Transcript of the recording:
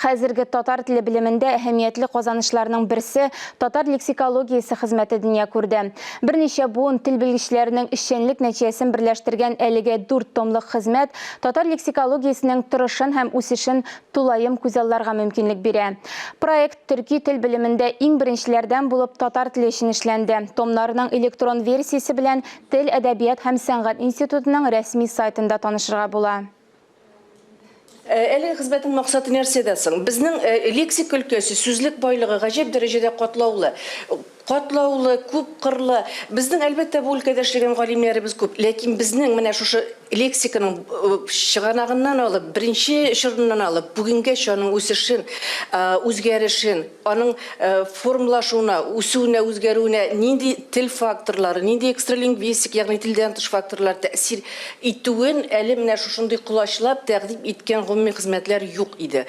Хәзерге татар теле белемендә әһәмиятле казанышларның берсе, татар лексикологиясе хезмәте дөнья күрде. Берничә буын тел белгечләренең эшчәнлек нәтиҗәсен берләштергән әлеге дүрт томлык хезмәт татар лексикологиясенең торышын һәм үсешен тулаем күзалларга мөмкинлек бирә. Проект төрки тел белемендә иң беренчеләрдән булып татар теле өчен эшләнде. Томнарның электрон версиясе белән Тел, әдәбият һәм сәнгать институтының рәсми сайтында танышырга була. Әлеге хезмәтнең максаты нәрсәдә соң? Безнең лексика өлкәсе, сүзлек байлыгы гаҗәп дәрәҗәдә катлаулы. Катлаулы, күпкырлы. Безнең, әлбәттә, бу өлкәдә эшләгән галимнәребез күп. Ләкин безнең менә шушы лексиканың чыганагыннан алып, беренче чорыннан алып, бүгенгәчә аның үсешен, үзгәрешен, аның формалашуына, үсүенә, үзгәрүенә нинди тел факторлары, нинди экстралингвистик, ягъни телдән тыш факторлар тәэсир итүен әле менә шушындый колачлап тәкъдим иткән гомуми хезмәтләр юк иде.